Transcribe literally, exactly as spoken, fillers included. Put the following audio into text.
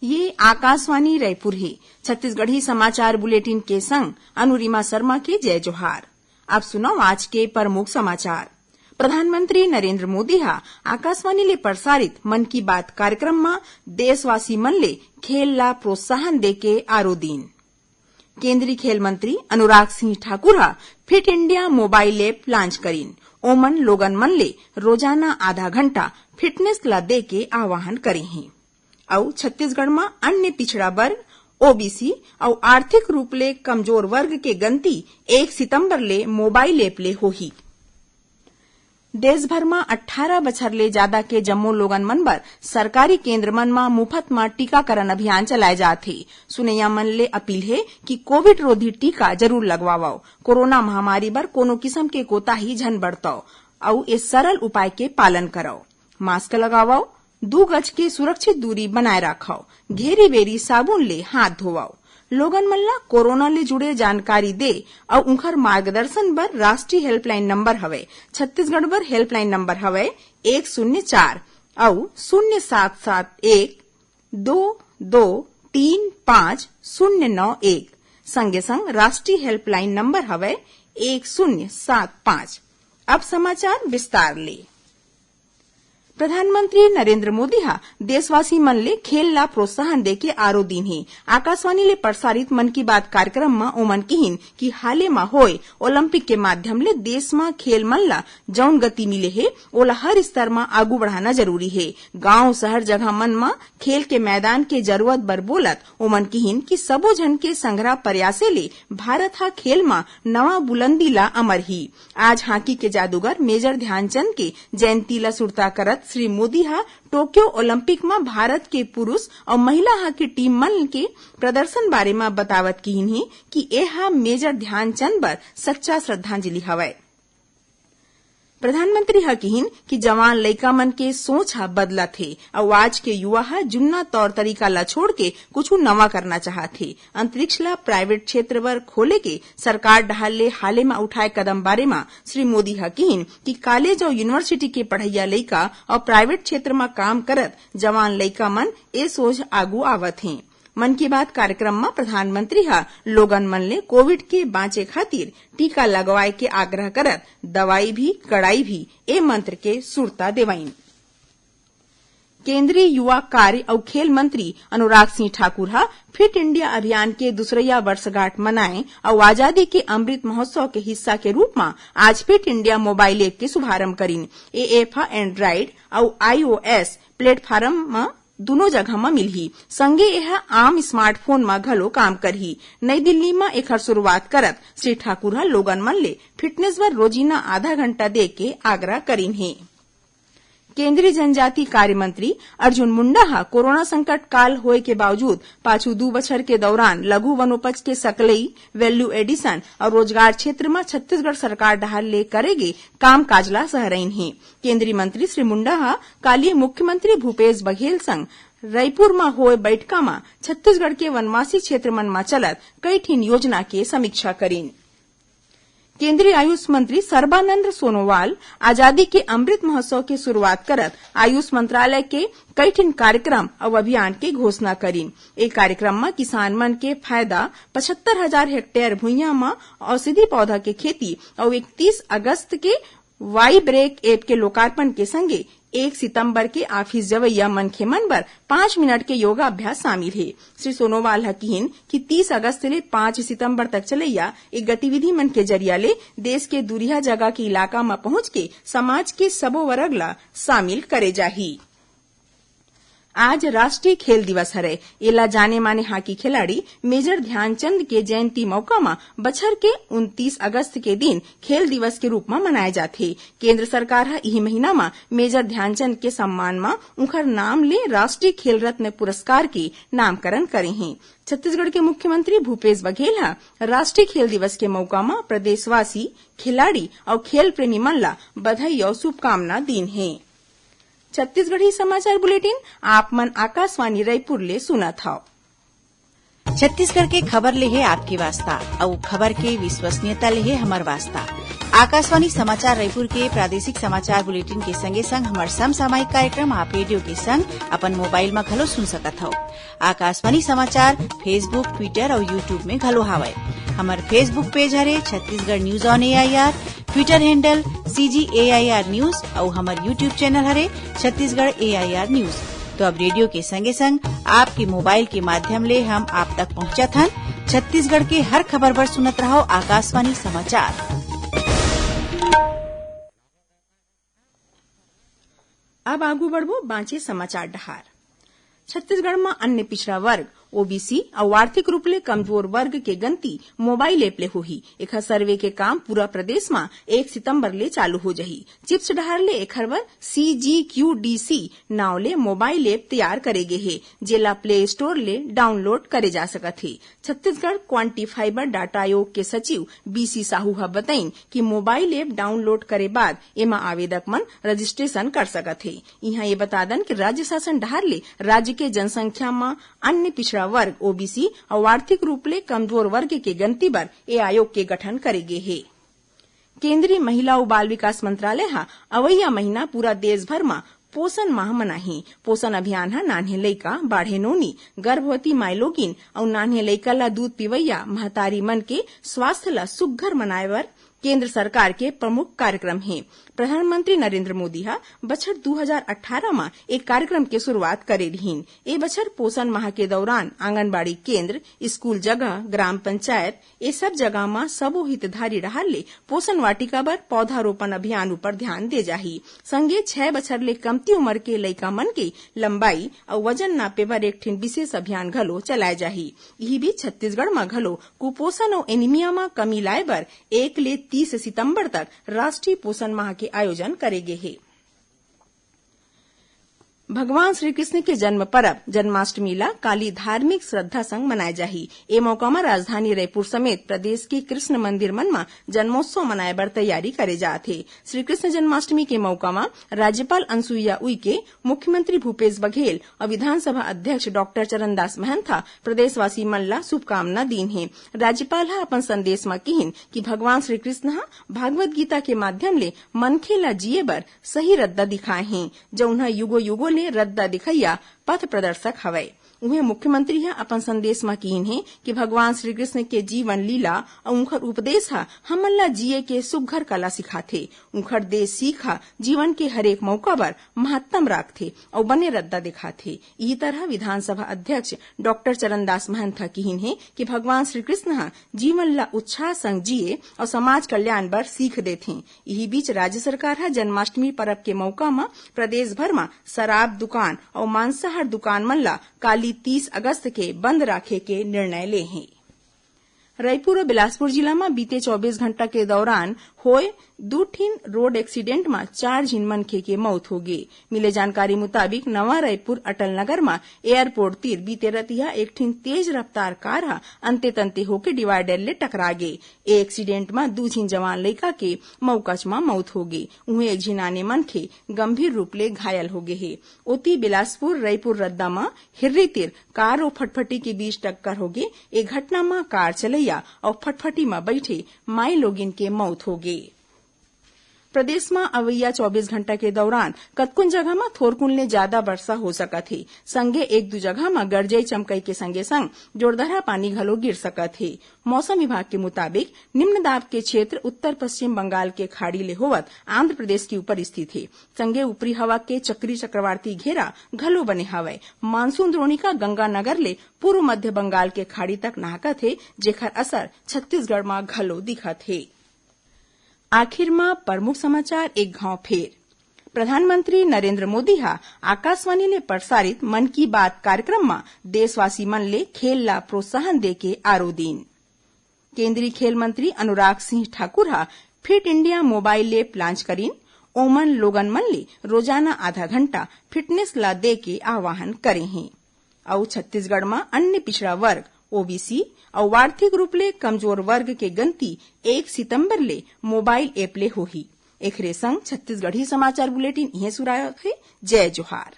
ये आकाशवाणी रायपुर हे। छत्तीसगढ़ी समाचार बुलेटिन के संग अनुरिमा शर्मा के जय जोहार। अब सुनव आज के प्रमुख समाचार। प्रधानमंत्री नरेंद्र मोदी ह आकाशवाणी ले प्रसारित मन की बात कार्यक्रम म देशवासी मन ले खेल ला प्रोत्साहन देके आरो दीन। केंद्रीय खेल मंत्री अनुराग सिंह ठाकुर ह fit India mobile app launch करीन। ओमन लोगन मन ले रोजाना आधा घंटा फिटनेस ला दे के आह्वान करे हें। अउ छत्तीसगढ़ म अन्य पिछड़ा वर्ग, ओबीसी अउ आर्थिक रूप ले कमजोर वर्ग के गनती एक सितंबर ले मोबाइल ऐप ले होही। देश भर म अट्ठारह बछर ले जादा के जम्मो लोगन मन बर सरकारी केंद्र मन म मुफत म टीकाकरण अभियान चलाए जात हे। सुनैया मन ले अपील हे कि कोविड रोधी टीका जरूर लगवावव। कोरोना महामारी बर कोनो किसम के कोताही झन बरतव अउ ए सरल उपाय के पालन करव। मास्क लगावव, दू गज के सुरक्षित दूरी बनाए राखव, घेरी बेरी साबुन ले हाथ धोवव। लोगन मन ला कोरोना ले जुड़े जानकारी दे अउ उंखर मार्गदर्शन बर राष्ट्रीय हेल्पलाइन नंबर हवय। छत्तीसगढ़ बर हेल्पलाइन नंबर हवय एक शून्य चार अउ शून्य सात सात एक दो दो तीन पाँच शून्य नौ एक। संगे संग राष्ट्रीय हेल्पलाइन नंबर हवय एक शून्य सात पाँच। अब समाचार विस्तार ले। प्रधानमंत्री नरेंद्र मोदी ह देशवासी मन ले खेल ला प्रोत्साहन देके आरो दीन हे। आकाशवाणी ले प्रसारित मन की बात कार्यक्रम म ओमन किहिन कि हाले म होए ओलंपिक के माध्यम ले देश म खेल मन ला जउन गति मिले हे, ओला हर स्तर म आगू बढ़ाना जरूरी हे। गांव, शहर जगह मन म खेल के मैदान के जरूरत बर बोलत ओमन किहिन कि सबो झन के संघरा प्रयासे ले भारत ह खेल म नवा बुलंदी ला अमरही। आज हॉकी के जादूगर मेजर ध्यानचंद के जयंती ला सुरता करत श्री मोदी ह टोक्यो ओलंपिक म भारत के पुरुष अउ महिला हॉकी टीम मन के प्रदर्शन बारे म बतावत किहिन हे कि ए ह मेजर ध्यानचंद बर सच्चा श्रद्धांजलि हवय। प्रधानमंत्री ह किहिन कि जवान लइका मन के सोच ह बदलत हे अउ आज के युवा ह जुन्ना तौर तरीका ला छोड़ के कुछु नवा करना चाहत हे। अंतरिक्ष ला प्राइवेट क्षेत्र बर खोले के सरकार डहार ले हाले म उठाए कदम बारे म श्री मोदी ह किहिन कि कॉलेज अउ यूनिवर्सिटी के पढ़इया लइका अउ प्राइवेट क्षेत्र म काम करत जवान लइका मन ए सोच आगू आवत हें। मन की बात कार्यक्रम म प्रधानमंत्री ह लोगन मन ले कोविड के बांचे खातिर टीका लगवाए के आग्रह करत दवाई भी, कड़ाई भी ए मंत्र के सुरता देवाइन। केंद्रीय युवा कार्य अउ खेल मंत्री अनुराग सिंह ठाकुर ह फिट इंडिया अभियान के दूसरइया वर्षगांठ मनाए अउ आजादी के अमृत महोत्सव के हिस्सा के रूप म आज फिट इंडिया मोबाइल ऐप के शुभारंभ करिन। ए ऐप ह एंड्रॉइड अउ आईओएस प्लेटफॉर्म म दुनों जगह म मिलही। संगे एह आम स्मार्टफोन म घलो काम करही। नई दिल्ली म एखर शुरुआत करत श्री ठाकुर ह लोगन मन ले फिटनेस बर रोजीना आधा घंटा दे के आग्रह करिन हे। केंद्रीय जनजाति कार्य मंत्री अर्जुन मुंडा ह कोरोना संकट काल होए के बावजूद पाछू दू बछर के दौरान लघु वनोपज के सकलई, वैल्यू एडिशन अउ रोजगार क्षेत्र म छत्तीसगढ़ सरकार डहार ले करे गे कामकाज ला सहरइन हे। केंद्रीय मंत्री श्री मुंडा ह काली मुख्यमंत्री भूपेश बघेल संग रईपुर म होए बइठका म छत्तीसगढ़ के वनवासी क्षेत्र मन म चलत कई ठिन योजना के समीक्षा करिन। केंद्रीय आयुष मंत्री सर्बानंद सोनोवाल आजादी के अमृत महोत्सव के शुरुआत करत आयुष मंत्रालय के कई ठिन कार्यक्रम अउ अभियान के घोषणा करिन। ए कार्यक्रम म किसान मन के फायदा, पचहत्तर हजार हेक्टेयर भुइयां म औषधि पौधा के खेती अउ इकतीस अगस्त के वाई ब्रेक ऐप के लोकार्पण के संगे एक सितंबर के ऑफिस जवइया मनखे मन बर पाँच मिनट के योगाभ्यास शामिल हे। श्री सोनोवाल ह किहिन कि तीस अगस्त ले पाँच सितंबर तक चलइया ए गतिविधि मन के जरिया ले देश के दूरिहा जगह के इलाका म पहुंच के समाज के सबो वर्ग ला शामिल करे जाही। आज राष्ट्रीय खेल दिवस हरय। एला जाने माने हॉकी खिलाड़ी मेजर ध्यानचंद के जयंती मौका म बछर के उनतीस अगस्त के दिन खेल दिवस के रूप म मनाए जाथे। केंद्र सरकार ह इही महीना म मेजर ध्यानचंद के सम्मान म उंखर नाम ले राष्ट्रीय खेल रत्न पुरस्कार के नामकरण करे हे। छत्तीसगढ़ के मुख्यमंत्री भूपेश बघेल ह राष्ट्रीय खेल दिवस के मौका म प्रदेशवासी, खिलाड़ी अउ खेल प्रेमी मन ला बधाई अउ शुभकामना दीन हे। छत्तीसगढ़ी समाचार बुलेटिन आप मन आकाशवाणी रायपुर ले सुनत हव। छत्तीसगढ़ के खबर ले हे आपके वास्ता, अउ खबर के विश्वसनीयता ले हे हमर वास्ता। आकाशवाणी समाचार रायपुर के प्रादेशिक समाचार बुलेटिन के संगे संग हमर समसामयिक कार्यक्रम आप रेडियो के संग अपन मोबाइल म घलो सुन सकत हव। आकाशवाणी समाचार Facebook, Twitter अउ YouTube में घलो हावय। हमर Facebook पेज हरे Chhattisgarh news on AIR, Twitter handle CG AIR news अउ हमर YouTube चैनल हरे छत्तीसगढ़ एआईआर न्यूज। तो अब रेडियो के संगे संग आपके मोबाइल के माध्यम ले हम आप तक पहुंचत हन। छत्तीसगढ़ के हर खबर बर सुनत रहव आकाशवाणी समाचार। अब आगू बढ़बो बांचे समाचार डहार। छत्तीसगढ़ म अन्य पिछड़ा वर्ग, ओबीसी, अउ आर्थिक रूप ले कमजोर वर्ग के गनती मोबाइल ऐप ले होही। एखर सर्वे के काम पूरा प्रदेश म एक सितंबर ले चालू हो जाही। चिप्स डहार ले एखर बर सीजीक्यूडीसी नांव ले मोबाइल ऐप तैयार करे गे हे, जेला प्ले स्टोर ले डाउनलोड करे जा सकत हे। छत्तीसगढ़ क्वांटिफाइबर डाटा आयोग के सचिव बीसी साहू ह बतइन कि मोबाइल ऐप डाउनलोड करे बाद एमा आवेदक मन रजिस्ट्रेशन कर सकत हे। इहां ये बता दन कि राज्य शासन डहार ले राज्य के जनसंख्या म अन्य पिछड़ा वर्ग, ओबीसी, अउ आर्थिक रूप ले कमजोर वर्ग के गनती बर ए आयोग के गठन करे गे हे। केंद्रीय महिला अउ बाल विकास मंत्रालय ह अवइया महीना पूरा देश भर म पोषण माह मनाही। पोषण अभियान ह नान्हे लइका, बाढ़े नोनी, गर्भवती माईलोगिन अउ नान्हे लइका ल दूध पिवइया महतारी मन के स्वास्थ्य ल सुग्घर बनाए बर केंद्र सरकार के प्रमुख कार्यक्रम हे। प्रधानमंत्री नरेंद्र मोदी ह बछर दू हजार अट्ठारह म एक कार्यक्रम के शुरुआत करे रिहीन। ए बछर पोषण माह के दौरान आंगनबाड़ी केंद्र, स्कूल जगह, ग्राम पंचायत, ए सब जगह म सबो हितधारी डहार ले पोषण वाटिका बर पौधारोपण अभियान ऊपर ध्यान दे जाही। संगे छै बछर ले कमती उमर के लइका मन के लंबाई अउ वजन नापे बर एक ठिन विशेष अभियान घलो चलाए जाही। इही बीच छत्तीसगढ़ म घलो कुपोषण अउ एनीमिया म कमी लाए बर एक ले तीस सितंबर तक राष्ट्रीय पोषण माह के आयोजन करे गे हे। भगवान श्री कृष्ण के जन्म परब जन्माष्टमी ला काली धार्मिक श्रद्धा संग मनाए जाही। ए मौका म राजधानी रायपुर समेत प्रदेश के कृष्ण मंदिर मन म जन्मोत्सव मनाए बर तैयारी करे जात हे। श्री कृष्ण जन्माष्टमी के मौका म राज्यपाल अनुसुईया उइके, मुख्यमंत्री भूपेश बघेल अउ विधानसभा अध्यक्ष डॉक्टर चरणदास महंत ह प्रदेशवासी मन ला शुभकामना दीन हे। राज्यपाल ह अपन संदेश म किहिन कि भगवान श्री कृष्ण ह भागवत गीता के माध्यम ले मनखे ला जिए बर सही रद्दा दिखाए हे, जउन ह युगो युगो ले रद्दा दिखइया पथ प्रदर्शक हवय। उहें मुख्यमंत्री ह अपन संदेश म किहिन हे कि भगवान श्री कृष्ण के जीवन लीला अउ उंखर उपदेश ह हमन ला जिए के सुघ्घर कला सिखाथे। उंखर दे सीख ह जीवन के हरेक मौका बर महत्तम राखथे अउ बने रद्दा दिखाथे। इही तरह विधानसभा अध्यक्ष डॉक्टर चरणदास महंत ह किहिन हे कि भगवान श्री कृष्ण ह जीवन ला उत्साह संग जिए अउ समाज कल्याण बर सीख देथे। इही बीच राज्य सरकार ह जन्माष्टमी परब के मौका म प्रदेश भर म शराब दुकान अउ मांसाहार दुकान मन ला काली तीस अगस्त के बंद राखे के निर्णय ले हे। रईपुर अउ बिलासपुर जिला म बीते चौबीस घंटा के दौरान होए दू ठिन रोड एक्सीडेंट म चार झिन मनखे के मौत होगे। मिले जानकारी मुताबिक, नवा रईपुर अटल नगर म एयरपोर्ट तीर बीते रतिहा एक ठिन तेज रफ्तार कार ह अंते तंते होके डिवाइडर ले टकरा गे। ए एक्सीडेंट म दू झिन जवान लइका के मौकच म मौत होगे। उहें, एक झिन आने मनखे गंभीर रूप ले घायल होगे हे। ओती, बिलासपुर रईपुर रद्दा म हिर्री तीर कार अउ फटफटी के बीच टक्कर होगे। ए घटना म कार चलइया अउ फटफटी म बइठे माई लोगिन के मउत होगे। प्रदेश म अवइया चौबीस घंटा के दौरान कतकोन जगह म थोरकुन ले जादा बरसा हो सकत हे, संगे एक दू जगह म गरजई चमकई के संगे संग जोरदार पानी घलो गिर सकत हे। मौसम विभाग के मुताबिक, निम्न दाब के क्षेत्र उत्तर पश्चिम बंगाल के खाड़ी ले होवत आंध्र प्रदेश के ऊपर स्थित हे, संगे ऊपरी हवा के चक्री चक्रवाती घेरा घलो बने हवय। मानसून द्रोणिका गंगानगर ले पूर्व मध्य बंगाल के खाड़ी तक नाहकत हे, जेखर असर छत्तीसगढ़ म घलो दिखत हे। आखिर म प्रमुख समाचार एक घांव फेर। प्रधानमंत्री नरेंद्र मोदी ह आकाशवाणी ले प्रसारित मन की बात कार्यक्रम म देशवासी मन ले खेल ला प्रोत्साहन दे के आरो दिन। केंद्रीय खेल मंत्री अनुराग सिंह ठाकुर ह fit India mobile app launch करिन। ओमन लोगन मन ले रोजाना आधा घंटा फिटनेस ला दे के आह्वान करे हें। अउ छत्तीसगढ़ म अन्य पिछड़ा वर्ग, ओबीसी, अउ आर्थिक रूप ले कमजोर वर्ग के गनती एक सितंबर ले मोबाइल ऐप ले होही। एखरे संग छत्तीसगढ़ी समाचार बुलेटिन इहें सुरावत हे। जय जोहार।